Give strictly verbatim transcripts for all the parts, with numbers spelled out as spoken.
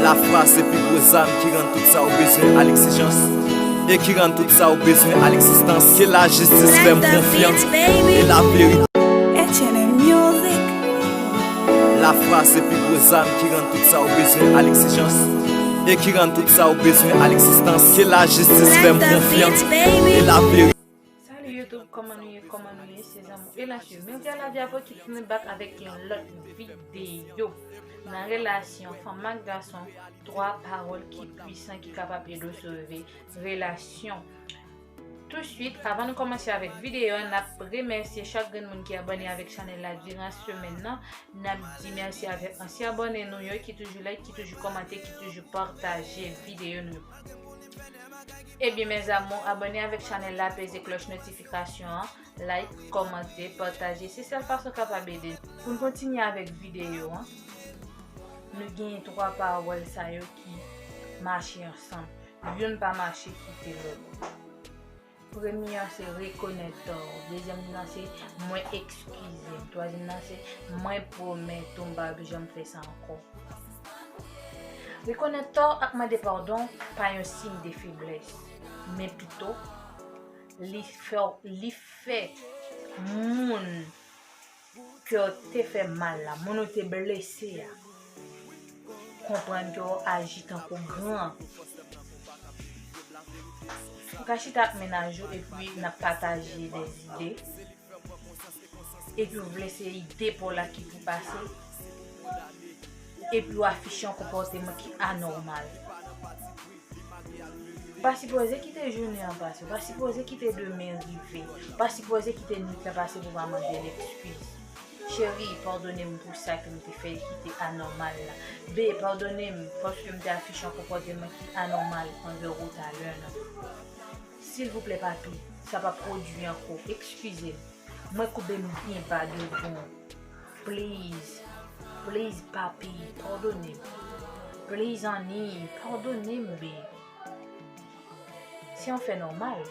Lafwa se pi gwo zam ki rann tout sa w bezwen a legzijans, e ki rann tout sa w bezwen a legzistans. Ke lajistis fè m konfyans, e laverite. H N M Music. Lafwa se pi gwo zam ki rann tout sa w bezwen a legzijans, e ki rann tout sa w bezwen a legzistans. Ke lajistis fè m konfyans, e laverite. Salut YouTube, kòman nou ye, kòman nou ye, se zanmi Elache. Mwen vin lavi avèk ki tounen back avèk yon lòt videyo. Nan relasyon fanm ak gason, twa pawòl ki pwisan ki kapab ede w sove relasyon. Touswit, avan nou kòmanse avèk videyo a, n ap remèsye chak grenn moun ki abòne avèk chanèl la diran semèn nan. N ap di mèsi avèk ansyen abòne nou yo ki toujou like, ki toujou kòmante, ki toujou pataje videyo nou yo. Ebyen, mes amours, abòne avèk chanèl la, peze klòch notifikasyon an, like, kòmante, pataje. Se sèl fason kapab ede nou. Pou n kontinye avèk videyo an, nou genyen twa pawòl sa yo ki mache ansanm. Youn pa mache kite lòt. Premye an se rekonèt tò w. Dezyèm nan se mwen ekskize m. Twazèm nan se mwen pwomèt ou m p ap janm fè sa ankò. Rekonèt tò ak mande padon pa yon siy de feblès, men pito li fè, li fè moun ke w te fè mal la, moun ou te blese a, konprann ke w aji tankou gran. Ou ka chita ak mennaj ou epi n ap pataje de zide, epi w vle se ide pa w la ki pou pase, epi w afiche yon konpòteman ki anòmal. Ou pa sipoze kite jounen an pase, ou pa sipoze kite demen rive, ou pa sipoze kite nwit lan pase pou w pa mande l ekskiz. Cheri, padone m pou sa ke m te fè ki te anòmal la. Be, padone m paske m te afiche yon konpòteman ki anòmal anvè ou talè nan. Silvouplè, papi, sa p ap pwodui ankò. Ekskize m. Mwen koube m byen ba devan w. Please. Please, papi, padone m. Please, honey, padone m, be. Se yon fè nòmal.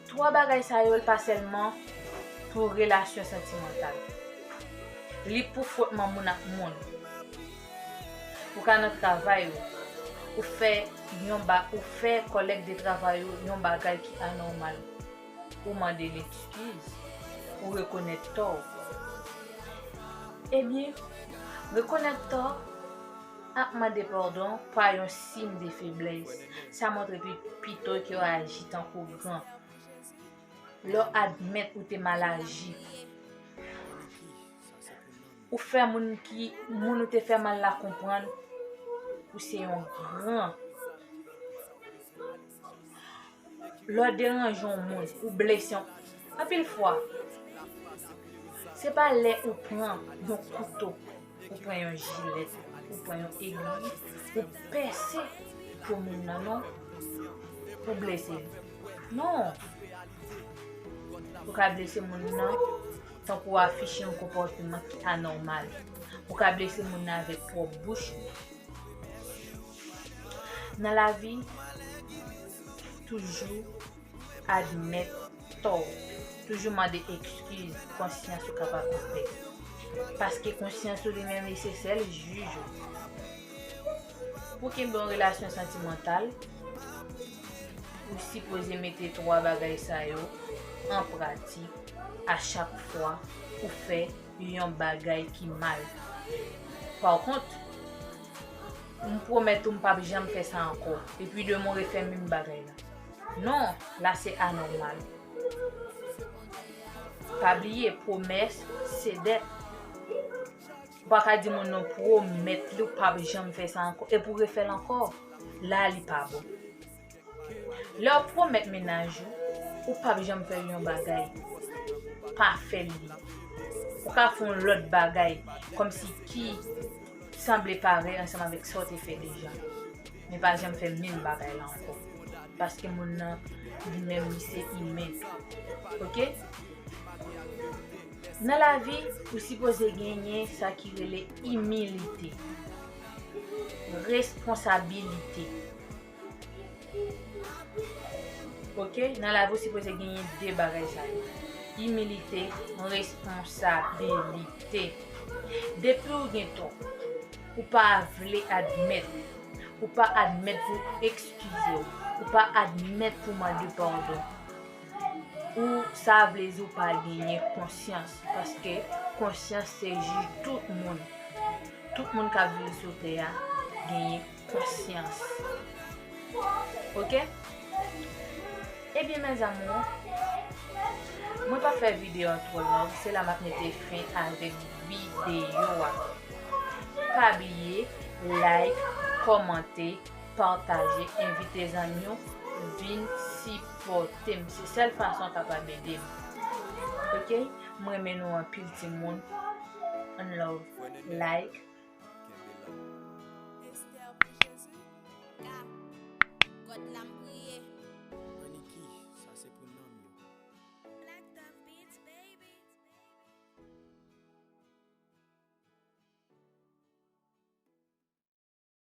Twa bagay sa yo, l pa sèlman pou relasyon santimantal. Li pou fwotman moun ak moun. Ou ka nan travay ou, ou fè yon ba-, ou fè kòlèg de travay ou yon bagay ki anòmal. Ou mande l ekskiz, ou rekonèt tò w. Ebyen, rekonèt tò ak mande padon pa yon siy de feblès. Sa montre pi-, pito ke w aji tankou gran. Lè w admèt ou te mal aji, ou fè moun ki, moun ou te fè mal la konprann ou se yon gran. Lè w deranje yon moun, ou blese yon, anpil fwa, se pa lè ou pran yon kouto, ou pran yon jilèt, ou pran yon egri, ou pèse po moun nan, non, pou blese l. Non. Ou ka blese moun nan tankou w afiche yon konpòteman ki anòmal. Ou ka blese moun nan avèk pwòp bouch ou. Nan lavi, toujou admèt tò w. Toujou mande ekskiz, konsyans ou kapab anpè. Paske konsyans ou li menm li se sèl jij ou. Pou kenbe yon relasyon santimantal, ou sipoze mete twa bagay sa yo an pratik a chak fwa ou fè yon bagay ki mal. Pa kont, m pwomèt ou m p ap janm fè sa ankò, epi demen w refè menm bagay la. Non, la se anòmal. Pa bliye, pwomès se dèt. Ou pa ka di moun nan pwomèt li ou p ap janm fè sa ankò, epi w refè l ankò. La li pa bon. Lè w pwomèt mennaj ou, ou p ap janm fè yon bagay, pa fè l li. Ou ka fè yon lòt bagay, kòmsi ki sanble parèy ansanm avèk sa w te fè deja. Men pa janm fè menm bagay la ankò. Paske moun nan, li menm, li se imen. Oke? Nan lavi, ou sipoze genyen sa ki rele imilite, responsabilite. Oke? Nan lavi, ou sipoze genyen de bagay sa yo. Imilite, responsabilite. Depi w gen tò, ou pa vle admèt, ou pa admèt pou w ekskize w, ou pa admèt pou w mande padon, ou sa vle di ou pa genyen konsyans, paske konsyans se jij tout moun. Tout moun k ap viv sou tè a genyen konsyans. Oke? Ebyen, mes amours, mwen pa fè videyo a twò long, se la m ap mete fen avèk videyo a. Pa bliye like, kòmante, pataje, envite zanmi w vin sipòte m. Se sèl fason w kapab ede m. Oke? M renmen nou anpil, timoun. One love. Like.